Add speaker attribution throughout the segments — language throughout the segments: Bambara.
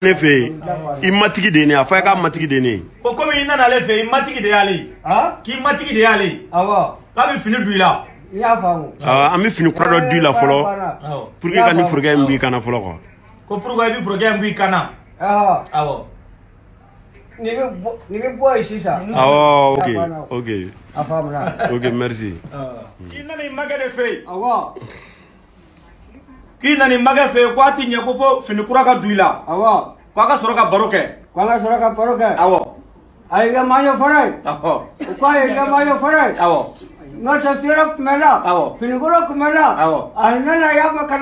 Speaker 1: Ne fɛ yen i matigi de ye ne a fɔ a k'a matigi de ye ne ye.
Speaker 2: Ko komi i nana ale fɛ yen, i matigi de y'ale ye. K'i matigi de y'ale ye.
Speaker 3: Awɔ.
Speaker 2: K'a bɛ fini don i la.
Speaker 3: N y'a faamu.
Speaker 1: An bɛ fini kura dɔ di i la fɔlɔ pour que ka ni forokɛ in b'i kana fɔlɔ quoi.
Speaker 2: Ko pour que i bɛ forokɛ in b'i kana. Awɔ.
Speaker 3: Nin bɛ bɔ yen sisan.
Speaker 1: Awɔ, ok ok.
Speaker 3: A faamuna.
Speaker 1: Ok, merci.
Speaker 2: K'i nana i makɛ de fɛ yen.
Speaker 3: Awɔ.
Speaker 2: K'i nana i makɛ fɛ yen ko a ti ɲɛ ko fo fini kura ka don i la.
Speaker 3: Awɔ.
Speaker 2: K'a ka sɔrɔ ka baro kɛ.
Speaker 3: K'an ka sɔrɔ ka baro kɛ.
Speaker 2: Awɔ.
Speaker 3: A y'i kɛ maaɲɔ fara ye.
Speaker 2: Awɔ.
Speaker 3: O k'a y'i kɛ maaɲɔ fara ye.
Speaker 2: Awɔ.
Speaker 3: N'o tɛ fiyɛrɛ tun bɛ n na.
Speaker 2: Awɔ.
Speaker 3: Finikolo tun bɛ n na.
Speaker 2: Awɔ.
Speaker 3: A nana y'a fɔ ka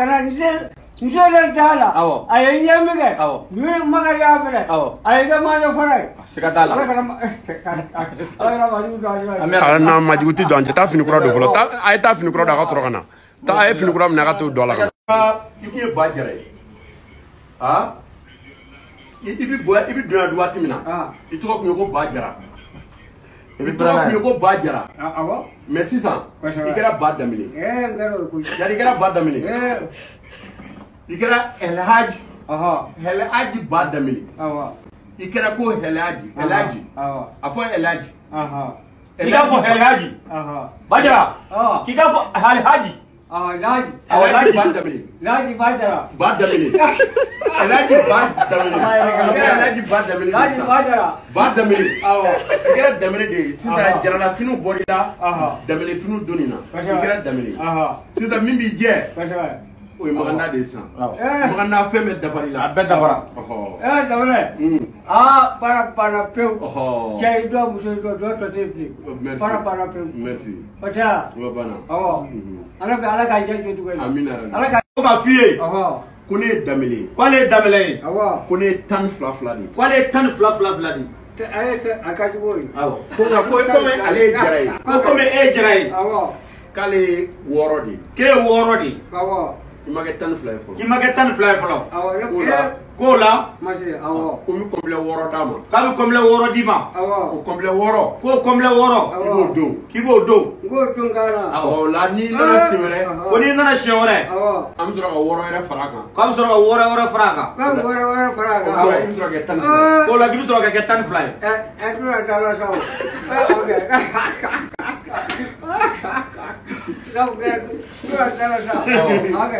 Speaker 3: na n selen da la.
Speaker 2: Awɔ.
Speaker 3: A ye n ɲɛ min kɛ.
Speaker 2: Awɔ.
Speaker 3: Min makɛ y'a minɛ.
Speaker 2: Awɔ.
Speaker 3: A y'i kɛ maaɲɔ fara ye.
Speaker 2: Siga t'a la.
Speaker 3: Ala kana majugu don an cɛ.
Speaker 1: A na majugu ti don an cɛ, taa fini kura don fɔlɔ. Taa a ye taa fini kura don a ka sɔrɔ ka na. Taa a ye fini kura minɛ a ka t'o don a la ka na. I kun ye ba jara ye. Ah. I bɛ bɔ i bɛ don yan waati min na i tɔgɔ tun ye ko Ba Jara, i tɔgɔ tun ye ko Ba Jara.
Speaker 3: Awɔ.
Speaker 1: Mais sisan i kɛra Ba Danbele.
Speaker 3: N kɛra o koyi.
Speaker 1: Yali i kɛra Ba Danbele. I kɛra Elhaji. Elhaji Ba Danbele.
Speaker 3: Awɔ.
Speaker 1: I kɛra ko Elhaji Elhaji.
Speaker 3: Awɔ.
Speaker 1: A fɔ Elhaji.
Speaker 2: K'i k'a fɔ Elhaji. Ba Jara. K'i k'a fɔ Elhaji.
Speaker 3: Elhaji.
Speaker 1: Awɔ, Elhaji Ba Danbele.
Speaker 3: Elhaji Ba Jara.
Speaker 1: Ba Danbele. Elhaji Ba Danbele. I kɛra Elhaji Ba Danbele de
Speaker 3: Elhaji
Speaker 1: sisan.
Speaker 3: Ba Jara.
Speaker 1: Ba Danbele.
Speaker 3: Awɔ.
Speaker 1: I kɛra Danbele de ye sisan, jaralafiniw bɔr'i la, Danbele finiw donn'i na, i kɛra Danbele. Sisan min b'i jɛ, o ye Maganda de ye sisan. Maganda fɛn bɛɛ dafar'i la.
Speaker 2: A bɛɛ dafara.
Speaker 3: Danbele. Aa, baara banna pewu. Cɛ i dɔ, muso i dɔ, dɔ tɔ tɛ yen bilen. Baara banna pewu.
Speaker 1: Merci.
Speaker 3: O tɛ wa?
Speaker 1: O banna.
Speaker 3: Awɔ. Ala bɛ Ala k'a jɛ jo cogo ye.
Speaker 1: Amina yarabi.
Speaker 3: Ala ka.
Speaker 2: Ko ka f'i ye.
Speaker 1: Ko ne ye Danbele ye.
Speaker 2: K'ale ye Danbele ye.
Speaker 3: Awɔ.
Speaker 1: Ko ne ye 12 12 de ye.
Speaker 2: K'ale ye 12 12 12 de ye.
Speaker 3: A ye tɛ a ka jugu o ye.
Speaker 2: Awɔ.
Speaker 1: Ko nka ko komi ale ye Jara ye.
Speaker 2: Ko komi e ye Jara ye.
Speaker 3: Awɔ.
Speaker 1: K'ale ye 6 de ye.
Speaker 2: K'e ye 6 de ye.
Speaker 3: Awɔ.
Speaker 1: I ma kɛ 12 ye fɔlɔ.
Speaker 2: K'i ma kɛ 12 ye fɔlɔ.
Speaker 3: Awɔ.
Speaker 1: K'o la.
Speaker 2: K'o la.
Speaker 3: Ma se, awɔ.
Speaker 1: Ko n bɛ kɔnpilɛ 6 d'a ma.
Speaker 2: K'a bɛ kɔnpilɛ 6 d'i ma.
Speaker 3: Awɔ.
Speaker 1: O kɔnpilɛ 6.
Speaker 2: K'o kɔnpilɛ 6.
Speaker 1: I b'o don.
Speaker 2: K'i b'o don.
Speaker 3: N k'o don k'a la.
Speaker 1: Awɔ, o la n'i nana siɲɛ wɛrɛ.
Speaker 2: Ko n'i nana siɲɛ wɛrɛ.
Speaker 3: Awɔ.
Speaker 1: An bɛ sɔrɔ ka 6 wɛrɛ fara a kan.
Speaker 2: K'a bɛ sɔrɔ ka 6 wɛrɛ fara a kan.
Speaker 3: K'a bɛ 6 wɛrɛ fara a kan.
Speaker 1: O kɔrɔ i bɛ sɔrɔ ka kɛ 12 ye.
Speaker 2: K'o la k'i bɛ sɔrɔ ka kɛ 12 ye.
Speaker 3: Ɛ tɛna da la sa o. Ok. Donc, tɛna da la sa. Ok.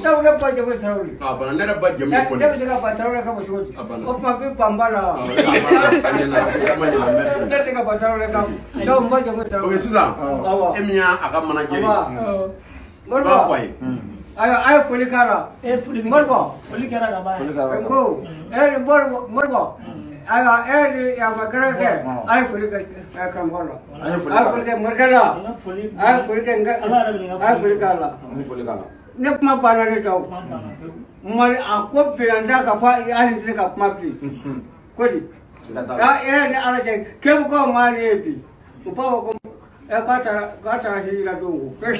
Speaker 3: Sabu ne ba jamu ye Tarawele.
Speaker 1: A banna, ne yɛrɛ ba jamu ye Kɔnɛ.
Speaker 3: Ne bɛ se ka ban Tarawele kama cogo di?
Speaker 1: A banna.
Speaker 3: O tuma bɛ ban ba la wa?
Speaker 1: A banna, a ɲɛna, merci.
Speaker 3: Ne tɛ se ka ban Tarawele kama. Sabu n ba jamu ye Tarawele.
Speaker 1: Ok, sisan
Speaker 3: Awɔ.
Speaker 1: e min y'a ka manager ye.
Speaker 3: Moribo.
Speaker 1: I b'a fɔ a ye.
Speaker 3: Ayiwa, a ye foli k'a la. Moribo.
Speaker 4: Foli kɛra ka ban.
Speaker 3: Ko e ni Moribo, Moribo. Ayiwa, e ni yamakɛrɛkɛ, a ye foli kɛ karamɔgɔ la. A ye foli kɛ morikɛ la. A ye foli kɛ nka. A ye foli k'a la. Ne kuma banna ne ta o. Mali a ko binna n da ka fɔ hali n tɛ se ka kuma bilen. Ko di? E ni Ala cɛ, Kebukaw maa ne ye bi. U b'a fɔ ko k'a taara hiji la don o. E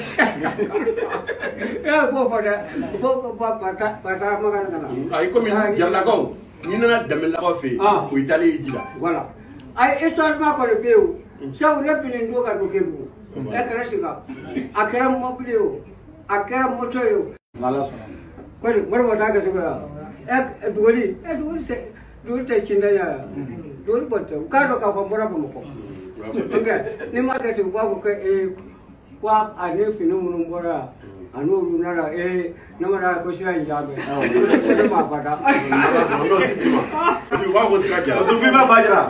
Speaker 3: b'o fɔ dɛ. U b'o ko ba taara Makan ka na.
Speaker 1: Ayi, komi Jaralakaw, n'i nana Danbelelakaw fɛ yen, o y'i taalen hiji la.
Speaker 3: Voilà. Ayi, histoire ma kɔni bɛ yen o. Sabu ne binnen don ka don Kebugu. E kɛra sika. A kɛra mobili ye o. A kɛra moto ye o. Kɔni Moribo t'a kɛ cogo ye wa? Duguli, duguli tɛ, duguli tɛ cinda ya. Duguli kɔni tɛ. U k'a dɔn k'a fɔ n bɔra Bamakɔ. Ok, n'i ma kɛ ten, u b'a fɔ ko ko a ni fini minnu bɔra yan, a n'olu nana ne ma d'a la ko sira in jan bɛ. Ko ne ma bada.
Speaker 1: U b'a fɔ sira jara.
Speaker 2: O tun b'i ma Ba Jara.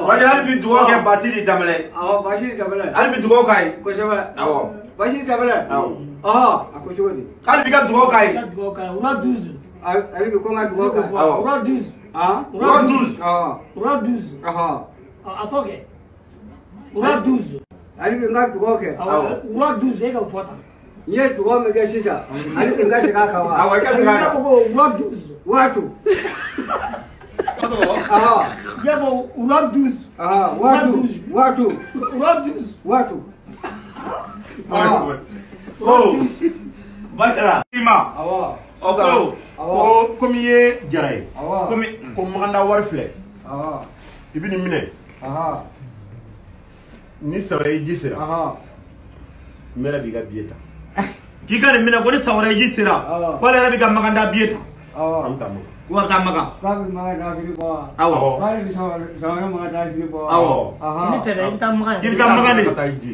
Speaker 2: Ba Jara, hali bi dugawu kɛ Basiri Danbele.
Speaker 3: Awɔ, Basiri Danbele.
Speaker 2: Hali bi dugawu k'a ye.
Speaker 3: Kosɛbɛ.
Speaker 2: Awɔ.
Speaker 3: Basiri Danbele.
Speaker 2: Awɔ.
Speaker 3: Ɔhɔ, a ko cogo di?
Speaker 2: Hali bi ka dugawu k'a ye.
Speaker 4: Ka dugawu k'a ye. Roi 12.
Speaker 3: Hali bi ko n ka dugawu k'a ye.
Speaker 2: Awɔ.
Speaker 4: Roi 12.
Speaker 3: Han?
Speaker 2: Roi 12.
Speaker 3: Awɔ.
Speaker 4: Roi 12.
Speaker 3: Ɔhɔ.
Speaker 4: A fɔ kɛ. Roi 12.
Speaker 3: Hali bi n ka dugawu kɛ.
Speaker 4: Awɔ. Roi 12 e ka fɔ tan.
Speaker 3: N ye dugawu min kɛ sisan, hali bi n ka segin a kan wa?
Speaker 2: Awɔ, i ka segin a kan.
Speaker 4: I ko roi 12.
Speaker 3: Waatu. Ɔhɔ.
Speaker 4: I y'a fɔ roi 12.
Speaker 3: Ɔhɔ, waatu. Waatu.
Speaker 4: Roi 12.
Speaker 3: Waatu. Ɔhɔ.
Speaker 2: Ko Ba Jara. I ma.
Speaker 3: Awɔ.
Speaker 2: O ko.
Speaker 1: Ko komi i ye Jara ye.
Speaker 3: Awɔ.
Speaker 2: Komi.
Speaker 1: Ko Maganda wari filɛ.
Speaker 3: Awɔ.
Speaker 1: I bɛ nin minɛ.
Speaker 3: Ɔhɔ.
Speaker 1: Ni saba i ji sera.
Speaker 3: Ɔhɔ.
Speaker 1: N yɛrɛ b'i ka biye ta.
Speaker 2: K'i ka nin minɛ ko ni san wɛrɛ ji sera k'ale yɛrɛ bɛ ka Makan da biye ta.
Speaker 3: Awɔ.
Speaker 1: An bɛ taa Makan.
Speaker 2: Ko a bɛ taa Makan.
Speaker 3: K'a bɛ Makan da fini bɔ wa?
Speaker 2: Awɔ.
Speaker 3: K'ale bɛ san wɛrɛ Makan da fini bɔ wa?
Speaker 2: Awɔ.
Speaker 4: Ne tɛ dɛ, i bɛ taa Makan.
Speaker 2: K'i bɛ taa Makan de.
Speaker 1: Ka taa ji.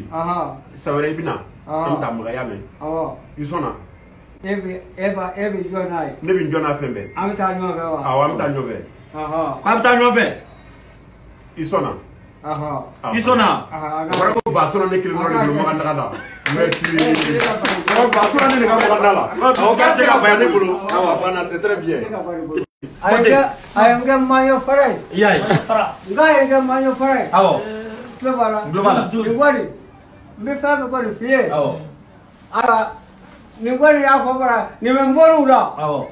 Speaker 1: San wɛrɛ i bɛ na. An bɛ taa Makan, y'a mɛn?
Speaker 3: Awɔ.
Speaker 1: I sɔnna?
Speaker 3: E bɛ jɔ n'a ye.
Speaker 1: Ne bɛ n jɔ n'a fɛn bɛɛ.
Speaker 3: An bɛ taa ɲɔgɔn fɛ wa?
Speaker 1: Awɔ, an bɛ taa ɲɔgɔn fɛ.
Speaker 2: K'a bɛ taa ɲɔgɔn fɛ.
Speaker 1: I sɔnna?
Speaker 2: I sɔnna?
Speaker 1: O kɔrɔ ko ba sɔnna ne kelen dɔrɔn de bolo Makan daga la. Merci. Ba sɔnna ne de ka Makan da la. Awɔ, k'a tɛ se ka ban ne bolo. Awɔ, a banna, c'est très bien.
Speaker 3: A ye n kɛ maɲɔ fara ye.
Speaker 2: I y'a ye.
Speaker 3: N k'a ye n kɛ maɲɔ fara ye.
Speaker 2: Awɔ.
Speaker 3: Tulo b'a la.
Speaker 2: Tulo b'a la.
Speaker 3: Nin kɔni, n bɛ fɛn min kɔni f'i ye.
Speaker 2: Awɔ.
Speaker 3: Ayiwa, nin kɔni y'a fɔ bara, nin bɛ n bɔr'u la.
Speaker 2: Awɔ.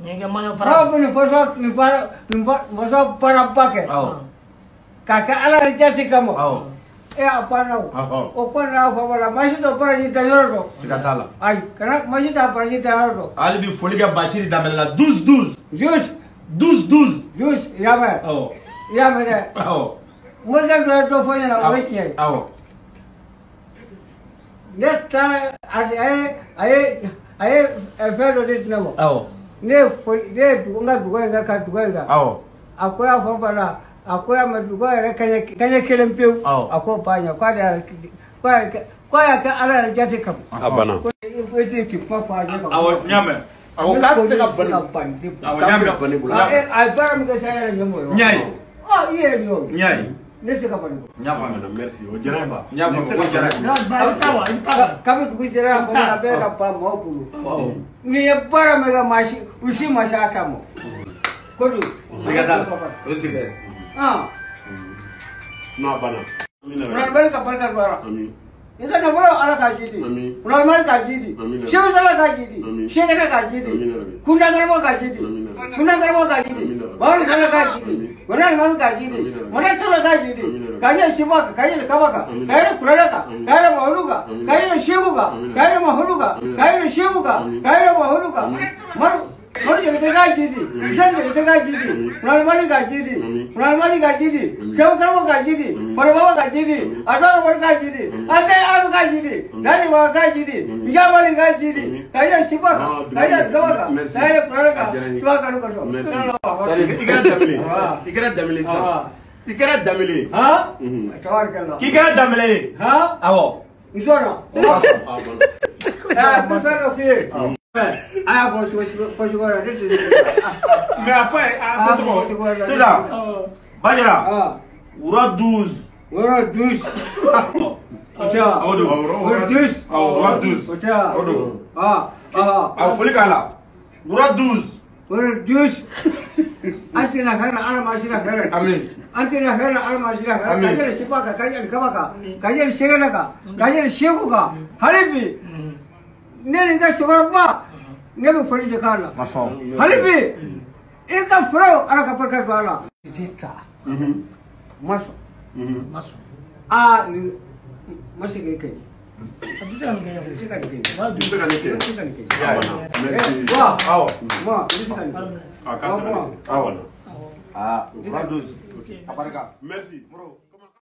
Speaker 4: Nin kɛ maɲɔ fara.
Speaker 3: N'aw bɛ nin fɔsɔn nin baara nin fɔsɔn baaraba kɛ.
Speaker 2: Awɔ.
Speaker 3: K'a kɛ Ala yɛrɛ jate kama.
Speaker 2: Awɔ.
Speaker 3: E a banna o.
Speaker 2: Awɔ.
Speaker 3: O kɔni y'a fɔ bara, masi dɔ baraji da yɔrɔ dɔn.
Speaker 2: Siga t'a la.
Speaker 3: Ayi, kana masi t'a baraji da yɔrɔ dɔn.
Speaker 2: Hali bi foli kɛ Basiri Danbɛlɛ la 12 12.
Speaker 3: Juste.
Speaker 2: 12 12.
Speaker 3: Juste, i y'a mɛn.
Speaker 2: Awɔ.
Speaker 3: I y'a mɛn dɛ.
Speaker 2: Awɔ.
Speaker 3: Morikɛ dɔ ye dɔ fɔ n ɲɛna, o ye tiɲɛ ye.
Speaker 2: Awɔ.
Speaker 3: Ne taara a ye fɛn dɔ di ne ma.
Speaker 2: Awɔ.
Speaker 3: Ne ye foli ne ye dugu n ka dugu in kɛ ka dugu in kɛ.
Speaker 2: Awɔ.
Speaker 3: A ko y'a fɔ bana a ko y'a mɛn dugu yɛrɛ kaɲɛ kelen pewu.
Speaker 2: Awɔ.
Speaker 3: A ko ba ɲɛ k'ale yɛrɛ k'a y'a kɛ Ala yɛrɛ jate kama.
Speaker 1: A banna.
Speaker 3: Ko i tɛ kuma fɔ a ɲɛ kan.
Speaker 2: Awɔ, n y'a mɛn.
Speaker 1: Awɔ, k'a tɛ se ka ban.
Speaker 2: Awɔ, n y'a mɛn.
Speaker 1: Bolo.
Speaker 3: A ye baara min kɛ sa, e yɛrɛ ɲɛ m'o ye wa?
Speaker 2: N y'a ye.
Speaker 3: Ɔ, i yɛrɛ ɲɛ o.
Speaker 2: N y'a ye.
Speaker 3: Ne tɛ se ka ban ne bolo.
Speaker 2: N y'a faamuya.
Speaker 1: Merci, o diyara n ye ba.
Speaker 2: N y'a faamu, o diyara n ye.
Speaker 4: I bɛ taa wa, i bɛ taa wa.
Speaker 3: Kabi dugu jɛra a fɔ a bɛɛ ka ban maaw bolo.
Speaker 2: Awɔ.
Speaker 3: N'i ye baara min kɛ maa si u si ma se a kama. Kojugu.
Speaker 2: Siga t'a la. O siga ye.
Speaker 1: Non, a banna.
Speaker 3: Kuranbali ka barika don a la.
Speaker 1: Ami.
Speaker 3: I ka nafolo Ala k'a ji di.
Speaker 1: Ami.
Speaker 3: Kuranbali k'a ji di.
Speaker 1: Amina.
Speaker 3: Sehu Sala k'a ji di.
Speaker 1: Ami.
Speaker 3: Sekɛnɛ k'a ji di.
Speaker 1: Amina rabi.
Speaker 3: Kundankaramɔgɔ k'a ji di.
Speaker 1: Amina rabi.
Speaker 3: Kundankaramɔgɔ k'a ji di.
Speaker 1: Amina rabi.
Speaker 3: Bawuli Sala k'a ji di.
Speaker 1: Ami.
Speaker 3: Gɔnɛ Alimami k'a ji di.
Speaker 1: Amina rabi.
Speaker 3: Mɔnɛ Tala k'a ji di.
Speaker 1: Amina rabi.
Speaker 3: K'a yɛlɛ Siba kan, k'a yɛlɛ Kaba kan,
Speaker 1: Amina.
Speaker 3: k'a yɛlɛ Kuranɛ kan,
Speaker 1: Amina.
Speaker 3: k'a yɛlɛ Mahulu kan,
Speaker 1: Amina.
Speaker 3: k'a yɛlɛ Seku kan,
Speaker 1: Amina.
Speaker 3: k'a yɛlɛ Mahulu kan,
Speaker 1: Amina.
Speaker 3: k'a yɛlɛ Seku kan,
Speaker 1: Amina.
Speaker 3: k'a yɛlɛ Mahulu kan.
Speaker 1: Amina.
Speaker 3: Madu Madu Jɛgɛtɛ k'a ji di. Isani Jɛgɛtɛ k'a ji di.
Speaker 1: Ami.
Speaker 3: Kuranbali k'a ji di.
Speaker 1: Ami.
Speaker 3: Kuranbali k'a ji di.
Speaker 1: Ami.
Speaker 3: Kɛmu karamɔgɔ k'a ji di.
Speaker 1: Ami.
Speaker 3: Fɔlɔbaba k'a ji di.
Speaker 1: Ami.
Speaker 3: Adɔgɔ wari k'a ji di.
Speaker 1: Ami.
Speaker 3: Ate Adu k'a ji di.
Speaker 1: Ami.
Speaker 3: Daji Baba k'a ji di.
Speaker 1: Ami.
Speaker 3: Njabali k'a ji di.
Speaker 1: Ami.
Speaker 3: K'a yɛlɛ Siba kan,
Speaker 1: Ah,
Speaker 3: k'a yɛlɛ Gaba kan,
Speaker 1: merci.
Speaker 3: k'a yɛlɛ Kuranɛ kan.
Speaker 1: A diyara n ye.
Speaker 3: Siba kanu kosɔn.
Speaker 1: Merci.
Speaker 3: Merci.
Speaker 1: I kɛra Danbɛlɛ ye.
Speaker 3: Ah.
Speaker 1: I kɛra Danbɛlɛ ye sisan.
Speaker 3: Ah.
Speaker 1: I kɛra Danbɛlɛ ye.
Speaker 3: Han?
Speaker 1: Mhm.
Speaker 3: Tabarikala.
Speaker 2: K'i kɛra Danbɛlɛ ye.
Speaker 3: Han?
Speaker 2: Awɔ.
Speaker 3: N sɔnna.
Speaker 1: A banna.
Speaker 3: N bɛ fɛn dɔ f'i ye. A y'a fɔ cogo wɛrɛ, ne tɛ se.
Speaker 1: Mais a fɔ a ye, a
Speaker 3: A
Speaker 1: fɔ
Speaker 3: y'a fɔ
Speaker 1: tɔgɔ.
Speaker 3: cogo wɛrɛ la.
Speaker 2: Sisan. Bajara.
Speaker 3: Ah.
Speaker 2: Wura 12.
Speaker 3: Wɔrɔ 12. O tɛ wa?
Speaker 2: O don.
Speaker 3: Wɔrɔ 12.
Speaker 2: Awɔ, wura 12.
Speaker 3: O tɛ wa?
Speaker 2: O don.
Speaker 3: Ah. Ah.
Speaker 2: Awɔ, foli k'a la. Wura 12.
Speaker 3: Wɔrɔ 12. An tɛna hɛrɛ, Ala ma sira hɛrɛ.
Speaker 2: Amin.
Speaker 3: An tɛna hɛrɛ, Ala ma sira hɛrɛ.
Speaker 2: Amin.
Speaker 3: Ka yɛlɛ Siba kan, ka yɛlɛ Kaba kan, ka yɛlɛ Sɛgɛnɛ kan, ka yɛlɛ Seku kan. Hali bi, ne ni n ka cɛkɔrɔba, ne bɛ foli de k'a la.
Speaker 2: Ɔhɔn.
Speaker 3: Hali bi, i ka foro Ala ka barika don a la. Ji ta,
Speaker 1: Mhm.
Speaker 3: ma sɔn.
Speaker 1: Mhm.
Speaker 4: Ma sɔn.
Speaker 3: Aa, nin ma se k'e kɛ.
Speaker 4: A tɛ se ka nin kɛ.
Speaker 3: I tɛ se ka nin kɛ.
Speaker 4: Wa
Speaker 1: I bɛ se ka ne kɛ.
Speaker 3: I tɛ se ka nin kɛ.
Speaker 1: A banna. Merci.
Speaker 3: Wa,
Speaker 2: Awɔ.
Speaker 3: ma, i tɛ se ka nin kɛ.
Speaker 1: A k'a se ka ne kɛ.
Speaker 2: Awɔ.
Speaker 1: A banna.
Speaker 2: Aa, wura 12. A barika.
Speaker 1: Merci.
Speaker 2: Moro.